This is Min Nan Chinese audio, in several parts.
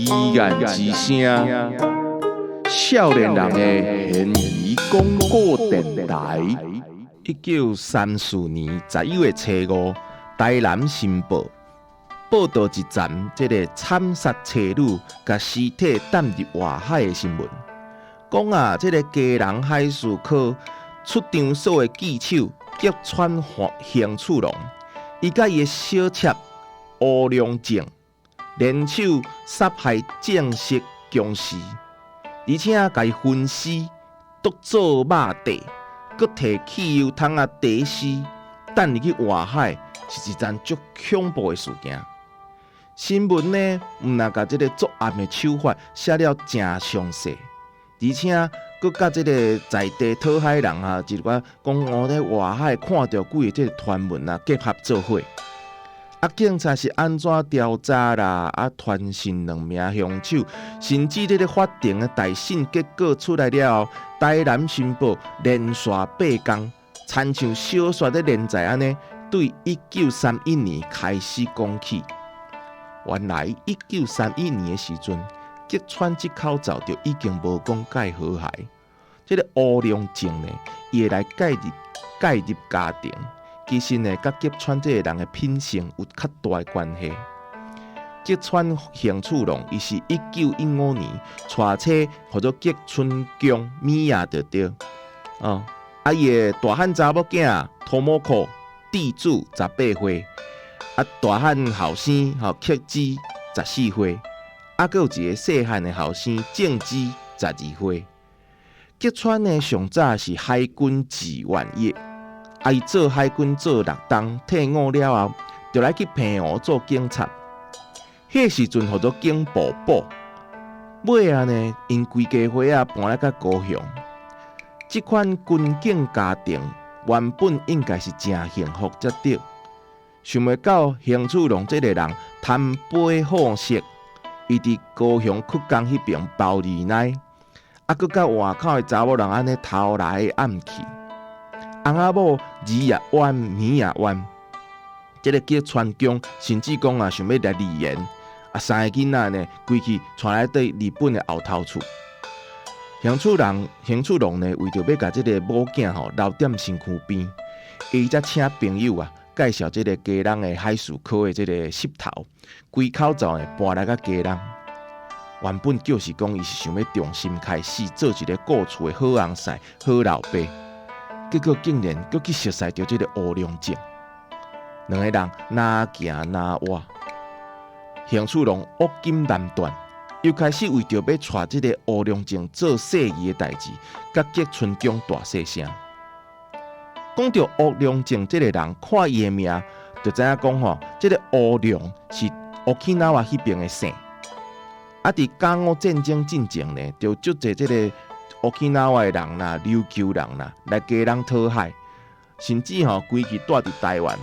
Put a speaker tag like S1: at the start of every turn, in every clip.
S1: 彼岸之聲，少年人的懸疑廣播電臺。1934年11月初5，台南新報報導一則這个慘殺妻女，共屍體擲入外海的新聞。講啊，這个基隆海事科出場所的記手吉川幸次郎，伊佮伊的小妾吳良正聯手殺害正式僵屍，而且共伊分屍，剁做肉塊，閣提汽油桶仔硩屍，擲入去外海，是一件足恐怖的事件。新聞呢，毋但共這个作案的手法寫了誠詳細，而且閣佮這个在地討海人啊，一寡講哦咧外海看著鬼的這个傳聞啊，結合做伙。啊，警察是按怎調查啦？啊，傳訊兩名兇手，甚至這个法庭的大審結果出來了後，台南新報連續八工，親像小說咧連載按呢，對1931年開始講起。原來1931年的時陣，吉川這口罩就已經無講蓋和諧。這个吳良正呢，伊會來介入家庭，其實呢，佮吉川這个人的品性有較大的關係。吉川幸次郎，伊是1915年娶妻，號做吉春宮美亞就對。哦，啊，伊的大漢查某囝托摩可地主18歲，啊，大漢後生吼克之14歲，啊，閣有一个細漢的後生正之12歲。吉川呢，上早是海軍志願役，啊，伊做海軍做六冬，退伍了後，就來去澎湖做警察。彼時陣號做警部補，尾仔呢，𪜶規家伙仔搬來到高雄。這款軍警家庭原本應該是誠幸福才對，想袂到幸次郎這个人貪杯好色，伊佇高雄曲江彼爿包二奶，啊，閣佮外口的查某人按呢偷來暗去，翁仔某日也冤，暝也冤。這个吉川公甚至講啊，想欲來離緣，啊，三个囡仔呢，規氣帶來對日本的後頭厝。幸次郎，幸次郎呢，為著欲共這个某囝吼留踮身軀邊，伊才請朋友啊介紹這个基隆的海事科的這个穑頭，規口罩呢搬來到基隆。原本就是講，伊是想欲重新開始做一个顧厝的好翁婿、好老爸，結果竟然閣去熟似著這个吳良正，兩个人若行若活，幸次郎烏金難斷，又開始為著欲娶這个吳良正做婿兒的代誌，佮吉春宮大細聲。講著吳良正這个人，看伊的名就知影講吼，這个吳良是沖繩彼爿的姓。啊！佇甲午戰爭進前呢，就足濟這个沖繩的人啦、琉球人啦，來基隆討海，甚至吼規氣蹛佇台灣。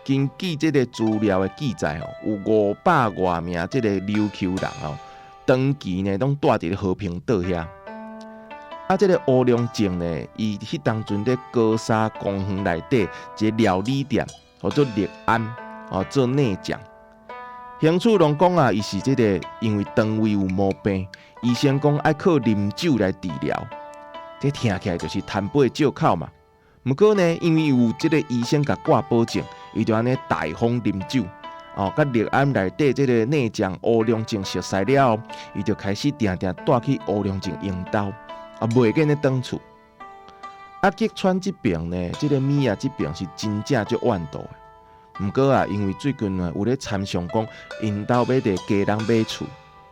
S1: 根據這个資料的記載吼，有500外名這个琉球人吼，長期呢攏蹛佇和平島遐。啊，這个吳良正呢，伊彼當陣咧高沙公園內底一个料理店，號做樂安，哦做內將。幸次郎講啊，伊是這个因為腸胃有毛病，醫生講愛靠啉酒來治療。這聽起來就是貪杯借口嘛。毋過呢，因為有這个醫生共掛保證，伊就按呢大方啉酒。哦，佮樂安內底這个內將吳良正熟似了後，伊就開始定定蹛去吳良正𪜶兜，啊，袂見咧轉厝。啊，吉川這爿呢，這个美亞這爿是真正足怨妒的。毋過啊，因為最近啊有咧參詳講，𪜶兜欲佇基隆買厝，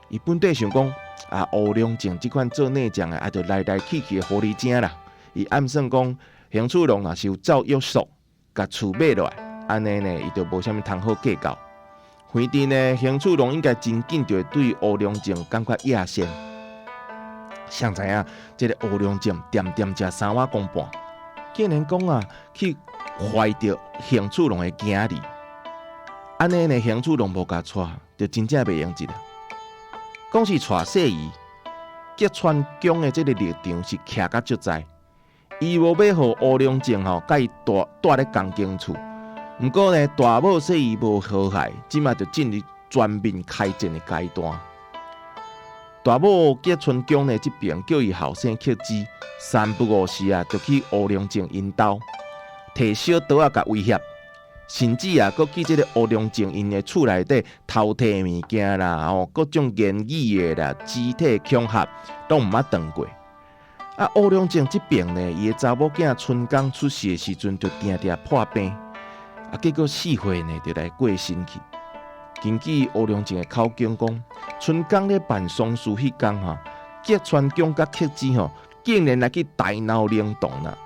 S1: 伊本底想講啊，吳良正這款做內將的，啊，就來來去去的狐狸精啦。伊暗算講，幸次郎若是有照約束，共厝買落來，按呢呢，伊就無啥物通好計較。反正呢，幸次郎應該真緊就會對吳良正感覺厭嫌。誰知影這个吳良正恬恬食三碗公半，竟然講啊去懷著幸次郎的囝兒，按呢呢，幸次郎無共娶，就真正袂用得啦。講是娶細兒，吉川公的這个立場是徛甲足在，伊無欲予吳良正吼，共伊蹛蹛咧仝間厝。毋過呢，大某細兒無和諧，這馬就進入全面開戰的階段。大某吉春江呢這爿叫伊後生克子，三不五時啊，就去烏龍症𪜶兜，提小刀仔共威脅，甚至啊，閣去這个烏龍症𪜶的厝內底偷提物件啦，吼，各種言語的啦，肢體恐嚇，攏毋捌斷過。啊，烏龍症這爿呢，伊的查某囝春江出世的時陣，就定定破病，啊，結果4歲呢，就來過身去。根據烏龍症的口供講，春江咧辦喪事彼工吼，吉川江佮克子吼，竟然來去大鬧靈堂啦。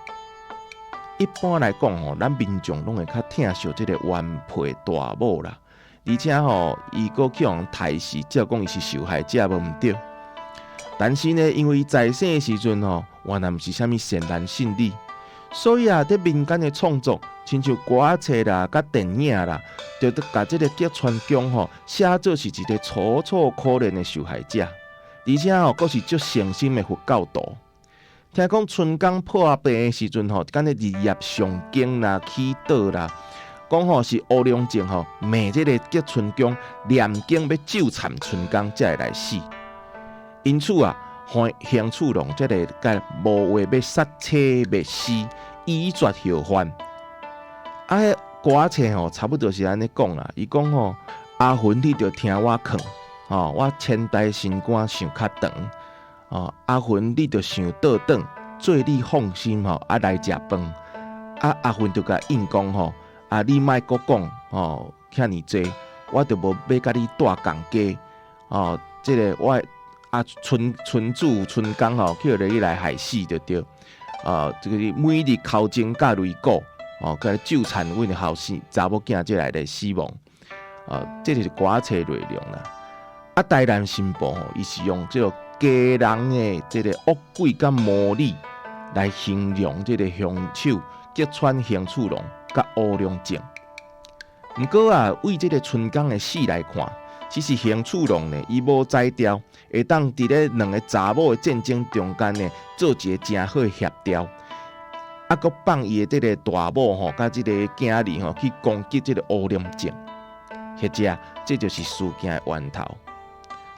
S1: 一般來講吼，咱民眾攏會較疼惜這个原配大某啦，而且吼，伊閣去予人刣死，照講伊是受害者無毋對。但是呢，因為伊在生的時陣吼，原來毋是啥物善男信女，所以啊，佇民間的創作，親像歌仔冊啦、佮電影啦，就都共這个吉川江吼寫做是一个楚楚可憐的受害者，而且吼，閣是足誠心的佛教徒。聽講春江破病的時陣吼，敢若日夜誦經啦、祈禱啦，講吼是烏龍症吼罵這个吉春江念經欲咒懺春江才會來死。因此啊，邢次郎才會共謀劃欲殺妻滅屍，以絕後患。啊，彼歌仔冊吼，差不多是按呢講啦。伊講吼，阿雲你著聽我勸，吼，我千代心肝想較長，吼，阿雲你著想倒轉，做你放心吼，啊來食飯。啊，阿雲就共應講吼，啊你莫閣講吼，遐爾濟，我著無欲共你蹛仝家，吼，這个我啊村村主春江吼，去予你來害死就對，啊，這个每日敲鐘佮擂鼓，哦，共咒懺阮的後生查某囝這來的死亡，啊，這就是歌仔冊內容啦。啊，台南新報吼，伊是用這个家人的這个惡鬼佮魔力來形容這个兇手吉川邢次郎佮烏龍症。毋過啊，為這个春江的死來看，其實邢次郎呢，伊無才調，會當佇咧兩个查某的戰爭中間呢，做一个誠好的協調。啊，閣放伊的這个大某吼，佮這个囝兒吼去攻擊這个烏龍症，或者這就是事件的源頭。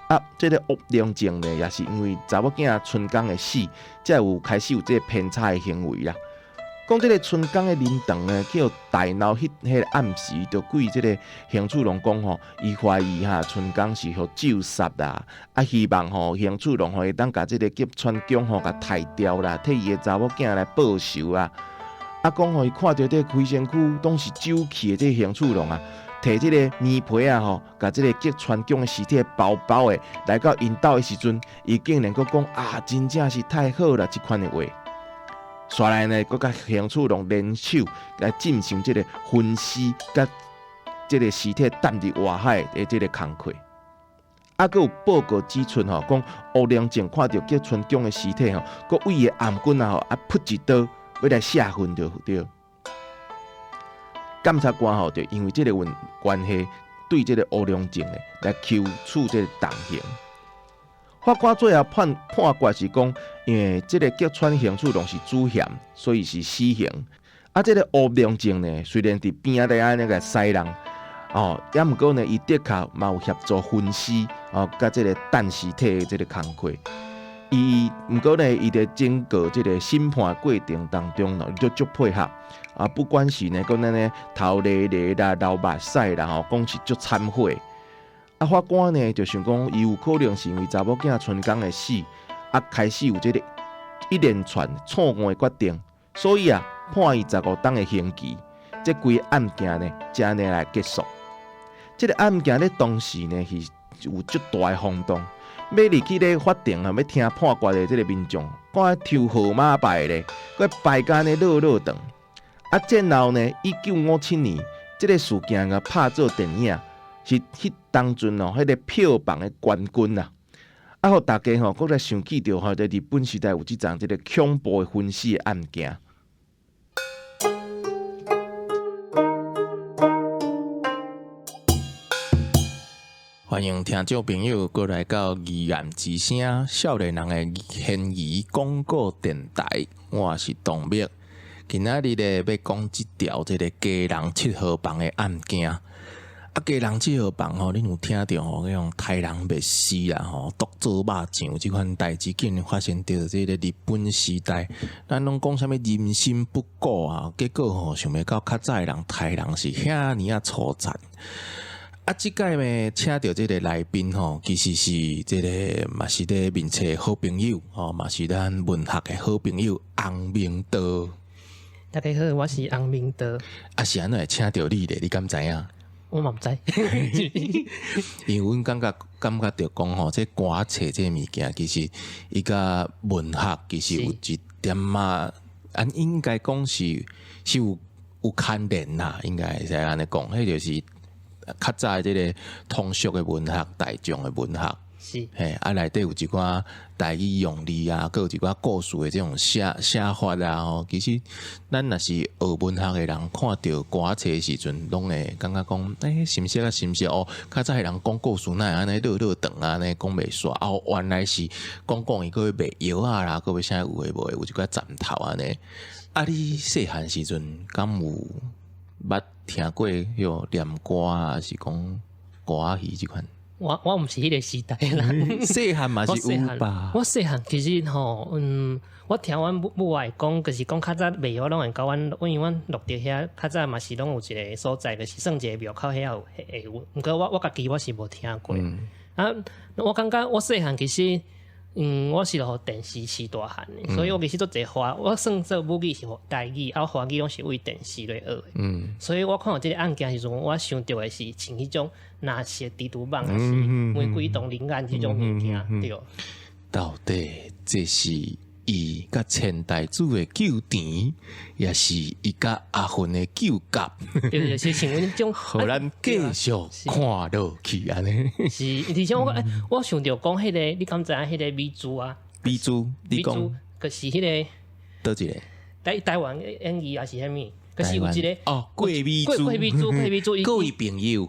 S1: 啊，這个烏龍症呢，也是因為查某囝春江的死，才有開始有這个偏差的行為啦。講這个春江的靈堂呢，去予大鬧彼个暗時，就對這个邢次郎講吼，伊懷疑哈春江是予咒殺啦，啊希望吼邢次郎吼會當共這个吉川江吼共刣掉啦，替伊的查某囝來報仇啊。啊講吼伊看著這規身軀攏是酒氣的這个邢次郎啊，提這个棉被啊吼，共這个吉川江的屍體包包的來到𪜶兜的時陣，伊竟然閣講啊，真正是太好啦，這款的話。紲來呢，閣共邢次郎聯手來進行這个分屍，佮這个屍體擲佇外海的這个工課。啊，閣有報告指出吼，講烏龍症看著吉春江的屍體吼，閣為伊的頷頸啊吼，啊噗一刀，欲來泄恨就對。檢察官吼，就因為這个問關係，對這个烏龍症呢來求處這个重刑。法官最後判決是講，因為這个吉川邢次郎是主嫌，所以是死刑。啊，這个烏龍症呢，雖然佇邊仔咧按呢共使人，哦，抑毋過呢，伊的確嘛有協助分屍，哦，佮這个擲屍體的這个工課。伊毋過呢，伊佇整個這个審判過程當中呢，伊就足配合。啊，不管是呢，講按呢頭咧咧啦、流目屎啦，吼，講是足懺悔。啊，法官呢就想講，伊有可能是因為查某囝春江的死，啊，開始有這个一連串錯誤的決定，所以啊，判伊15冬的刑期。這規个案件呢，才按呢來結束。這个案件咧當時呢是有足大的轟動，欲入去咧法庭啊，欲聽判決的這个民眾，看抽號碼牌咧，閣排甲按呢落落長。啊，戰後呢，1957年，這个事件共拍做電影。是彼當陣哦，彼个票房的冠軍啊！啊，予大家吼，閣來想起著吼，佇日本時代有這樁這个恐怖的分屍的案件。歡迎聽眾朋友閣來到疑案之聲，少年人的懸疑廣播電台，我是董密。今仔日咧欲講這條這个家人七號房的案件。啊，家人這號房吼，恁有聽著吼，彼種刣人滅屍啦吼，毒做肉醬這款代誌，竟然發生佇這个日本時代。咱攏講啥物人心不古啊，結果吼，想袂到較早的人刣人是遐爾仔粗殘。啊，這擺呢，請著這个來賓吼，其實是這个嘛是咧面冊好朋友吼，嘛是咱文學的好朋友洪明道。
S2: 大家好，我是洪明道。
S1: 啊，是按怎會請著你咧？你敢知影？
S2: 我嘛毋知。
S1: 因為阮感覺著講吼，這歌仔冊這个物件，其實伊佮文學其實有一點仔，按應該講是有牽連啦，應該會使按呢講，彼就是較早的這个通俗的文學、大眾的文學。嘿，啊，內底有一寡台語用字啊，閣有一寡故事的這種寫法啊吼。其實咱若是學文學的人，看著歌仔冊的時陣，攏會感覺講，欸，是毋是啊？是毋是哦？較早的人講故事哪會按呢落落長按呢講袂煞？哦，原來是講講伊閣賣藥仔啦，閣欲啥有的無的，有一寡站頭按呢。啊，你細漢時陣敢有捌聽過彼個念歌啊，抑是講歌仔戲這款？
S2: 我毋是彼个時代人。
S1: 細漢嘛是有吧？
S2: 我細漢其實吼，我聽阮母母會講，就是講較早賣藥攏會共阮，因為阮落佇遐較早嘛是攏有一个所在，就是算一个廟口遐有會有。毋過我家己我是無聽過。啊，我感覺我細漢其實，我是予電視飼大漢的，所以我其實足濟華，我算做母語是台語，啊，華語攏是為電視來學的。所以我看著這个案件時陣，我想著的是像彼種藍色蜘蛛網，抑是玫瑰同林案彼種物件，對。
S1: 到底這是伊佮千代子的糾纏，抑是伊佮阿芬的糾結？
S2: 對，就是像彼種，
S1: 予咱繼續看落去按呢。
S2: 是，而且我想著講彼个，你敢知影彼个美珠啊？
S1: 美珠，你講，
S2: 就是彼个
S1: 佗一个？
S2: 台灣演藝抑是啥物？可是有一个
S1: 哦，郭美珠，
S2: 郭美珠，郭美珠，
S1: 各位朋友，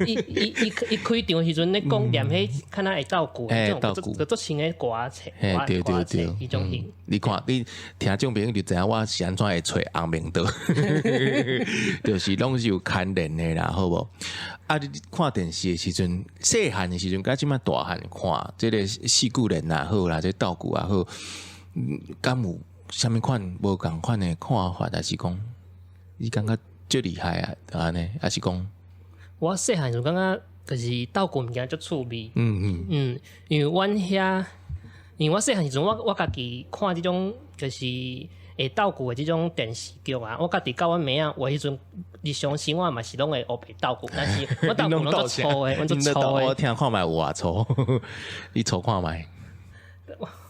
S2: 伊開場時陣咧講念彼，敢若會道具，
S1: 道具，
S2: 就做像个歌仔冊，
S1: 對對對，
S2: 彼種型。
S1: 你看，你聽眾朋友就知影我是按怎會揣洪明道，就是攏是有牽連的啦，好無？啊，你看電視的時陣，細漢的時陣，佮這擺大漢看，這个四句連也好啦，這個道具也好，敢有啥物款無仝款的看法，抑是講？你感覺足厲害啊？按呢，抑是講？
S2: 我細漢就感覺就是道具物件足趣味。因為阮遐，因為我細漢時陣，我家己看這種就是會道具的這種電視劇啊，我家己教阮妹仔，我彼陣日常生活嘛是攏會烏白道具，但是我道具攏足粗的，阮足粗的。
S1: 我聽看覓有偌粗，你粗看覓？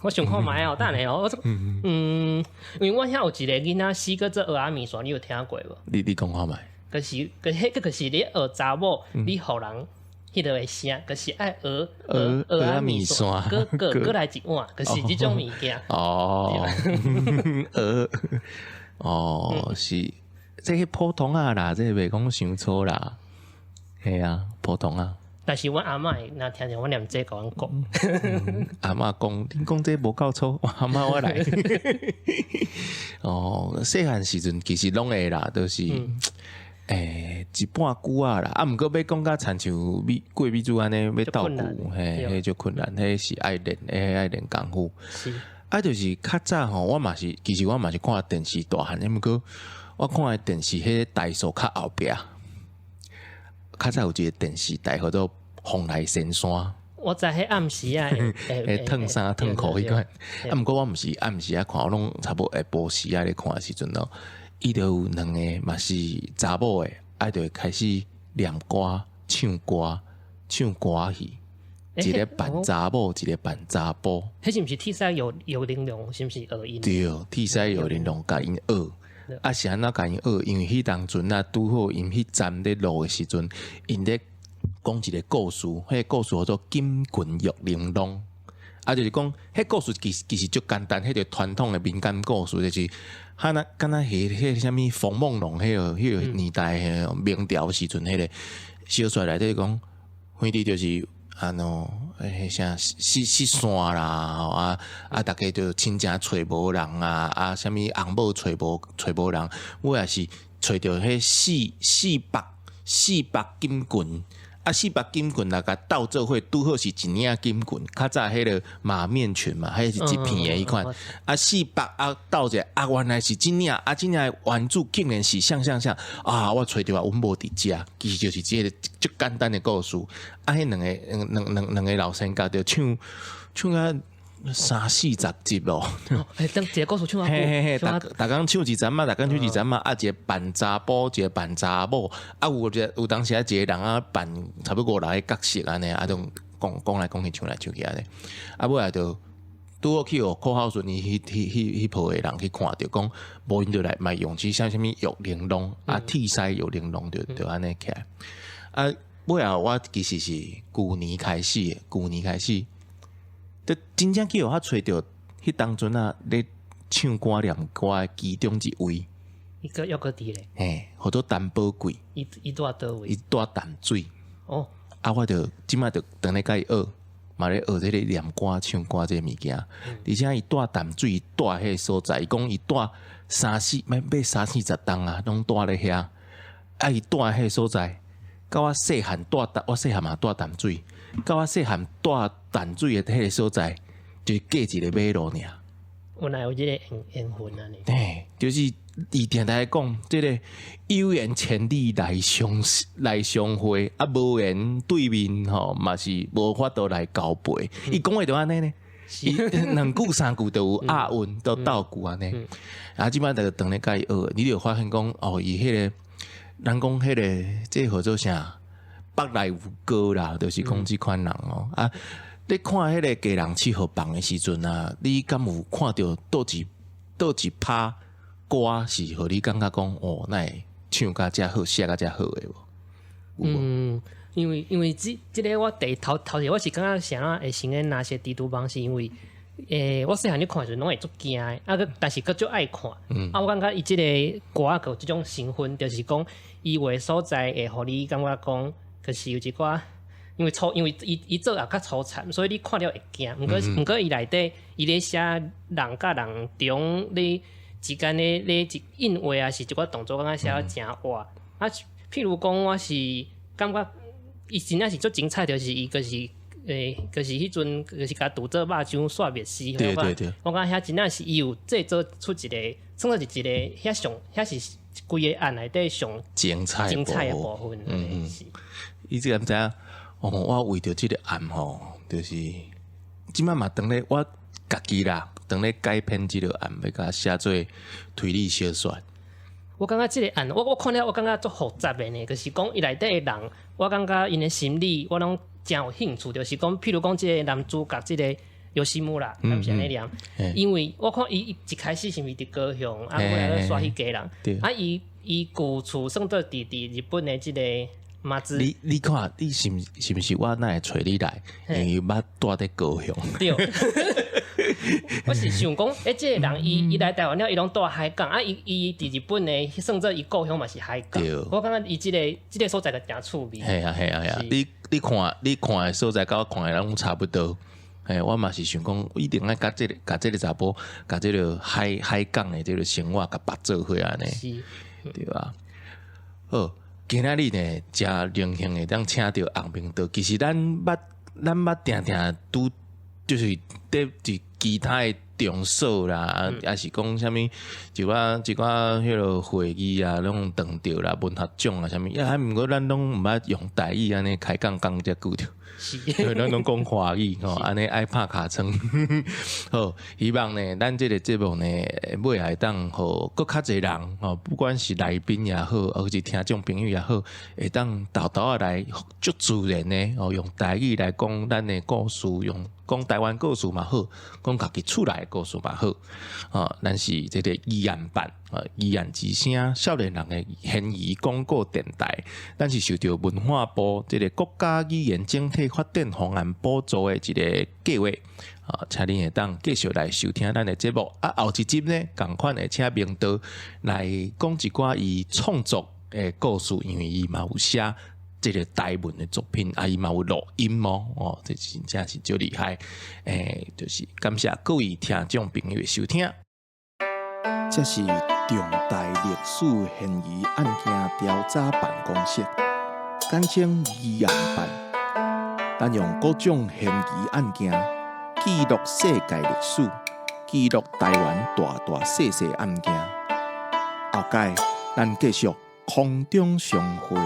S2: 我想看覓哦，等下哦，我因為阮遐有一个囡仔死閣做蚵仔麵線，你有聽過無？
S1: 你講看覓？
S2: 就是，可彼個就是咧學查某，你予人彼个的聲，就是愛學
S1: 蚵仔麵線，
S2: 閣來一碗，就是這種物件。
S1: 哦，蚵，哦，是，這個普通仔啦，這個袂講傷粗啦，嘿啊，普通仔。
S2: 但是阮阿嬤若聽著阮念這個，共阮講。
S1: 阿嬤講，恁講這無夠粗，阿嬤我來。哦，細漢時陣其實攏會啦，就是，一半久仔啦。啊，毋過欲講甲親像美郭美珠按呢欲道具，嘿，彼足困難，彼是愛練，彼愛練功夫。啊，就是較早吼，我嘛是，其實我嘛是看電視大漢，毋過我看的電視彼個台數較後壁。較早有一個電視台叫做蓬萊仙山。
S2: 我知彼暗時啊，
S1: 會褪衫褪褲彼款。啊，毋過我毋是暗時仔看，我攏差不多下晡時仔咧看的時陣咯。伊就有兩个嘛是查某的，啊，就會開始念歌、唱歌、唱歌戲，一个扮查某，一个扮查埔。
S2: 彼是毋是鐵獅游玲瓏？是毋是學𪜶？
S1: 對，鐵獅游玲瓏共𪜶學。啊，是按怎共𪜶學？因為彼當陣啊，拄好𪜶彼站咧錄的時陣，𪜶咧講一个故事，彼个故事叫做《金裙玉玲瓏》。啊，就是講，彼故事其實足簡單，彼個傳統的民間故事，就是哈若敢若彼啥物馮夢龍彼個年代的明朝時陣，彼个小說內底講，反正就是按怎，彼啥失散啦，吼啊啊，逐家就親情揣無人啊，啊，啥物翁某揣無人，尾仔是揣著彼四百四目金棍。啊，四目金棍若共鬥做伙，拄好是一領金棍。較早彼个馬面裙嘛，彼是一片的彼款。啊，四目啊鬥者啊，原來是這領啊，這領的原主竟然是啥啥啥啊！我揣著啊，阮某佇遮，其實就是這个足簡單的故事。啊，彼兩个兩兩兩个老先覺就唱唱啊三四十集咯。
S2: 欸，等一個故事唱啊，
S1: 嘿嘿嘿，逐逐工唱一陣仔，逐工唱一陣仔，啊，一個扮查埔，一個扮查某，啊，有一有當時啊，一個人啊扮差不多五六个角色按呢，啊，種講講來講去，唱來唱去按呢，啊，尾仔就拄好去予柯孝順伊彼彼彼彼鋪的人去看著，講無𪜶就來嘛用這啥啥物玉玲瓏啊，鐵獅玉玲瓏就就按呢起來。啊，尾後我其實是舊年開始的，舊年開始。就真正去予我揣著，彼當陣啊，咧唱歌念歌的其中一位，
S2: 伊閣猶閣佇咧，
S1: 嘿，號做陳寶貴，
S2: 伊伊住佗位？
S1: 伊住淡水。
S2: 哦，
S1: 啊，我就這擺就當咧共伊學，嘛咧學這个念歌唱歌這个物件。而且伊住淡水，住彼个所在，伊講伊住三四，欲欲三四十冬啊，攏住咧遐。啊，伊住彼个所在，佮我細漢住淡，我細漢嘛住淡水。佮我細漢住淡水的彼个所在，就隔一个馬路爾。
S2: 原來有這个緣緣分按呢。
S1: 嘿，就是伊定定講，這个有緣千里來相來相會，啊，無緣對面吼嘛是無法度來交陪。伊講話就按呢呢，伊兩句三句都有押韻，都鬥句按呢。啊，這擺就當咧共伊學，你就發現講，哦，伊彼个人講彼个這號做啥？腹內有歌啦，就是講這款人哦。啊，你看彼个家人七號房的時陣啊，你敢有看著佗一佗一拍歌是予你感覺講哦，哪會唱甲遮好，寫甲遮好的無？
S2: 嗯，因為因為這這个我第頭頭一我是感覺啥會先演那些蜘蛛網，是因為我細漢咧看的時陣攏會足驚的，啊，閣但是閣足愛看。啊，我感覺伊這個歌閣有這種成分，就是講伊畫所在會予你感覺講，就是有一寡，因為粗，因為伊伊做也較粗殘，所以你看了會驚。毋過毋過伊內底伊咧寫人佮人中咧之間咧咧一應話啊，是一寡動作，感覺寫得誠活。啊，譬如講，我是感覺伊真正是足精彩，就是伊就是就是彼陣就是共拄做肉醬煞滅死。
S1: 對對對。
S2: 我感覺遐真正是伊有製作出一個，算做是一個遐上遐是規个案內底上
S1: 精彩
S2: 精彩的部分。嗯嗯。
S1: 伊這個毋知影，哦，我為著這个案吼，就是這擺嘛當咧我家己啦，當咧改編這个案，欲共寫做推理小說。
S2: 我感覺這个案，我我看了我感覺足複雜的呢，就是講伊內底的人，我感覺𪜶的心理，我攏誠有興趣。就是講，譬如講，這个男主角這个游西姆啦，敢是按呢念？因為我看伊一開始是毋是佇高雄，啊，尾仔煞去基隆，啊，伊伊舊厝算做佇佇日本的這个馬子。
S1: 你你看，你是毋是毋是我哪會揣你來？因為捌住佇高雄。
S2: 對。我是想講，欸，這个人伊伊來台灣了，伊攏住海港，啊，伊伊佇日本的，算做伊故鄉嘛是海港。我感覺伊這个這个所在就誠趣味。
S1: 係啊係啊係啊！你你看你看的所在，佮我看的攏差不多。嘿，我嘛是想講，一定愛共這个共這个查埔，共這个海海港的這个生活共綁做伙按呢，對吧？好，今仔日呢，誠榮幸會當請著洪明道。其實咱捌咱捌定定拄，就是佇佇其他的場所啦，抑是講啥物一寡一寡彼个會議啊，攏碰著啦，文學獎啊啥物，啊，毋過咱攏毋捌用台語按呢開講講遮久著。咱攏講華語吼，按呢愛拍尻川。好，希望呢，咱這个節目呢，尾會當予閣較濟人吼，不管是來賓也好，抑是聽眾朋友也好，會當沓沓仔來足自然的哦，用台語來講咱的故事，用講台灣故事嘛好，講家己厝內的故事嘛好。哦，咱是這个議案辦啊，議案之聲，少年人的懸疑廣告電台，咱是受著文化部這个國家語言整體發展方案補助的一个計劃，啊，請恁會當繼續來收聽咱的節目。啊，後一集呢，仝款會請明道來講一寡伊創作的故事，因為伊嘛有寫這个台文的作品，啊，伊嘛有錄音哦，哦，這真正是足厲害。就是感謝各位聽眾朋友的收聽。
S3: 這是重大歷史懸疑案件調查辦公室。
S1: 簡稱疑案辦。咱用各種嫌疑案件記錄世界歷史，記錄台灣大大細細案件。後擺咱繼續空中相會。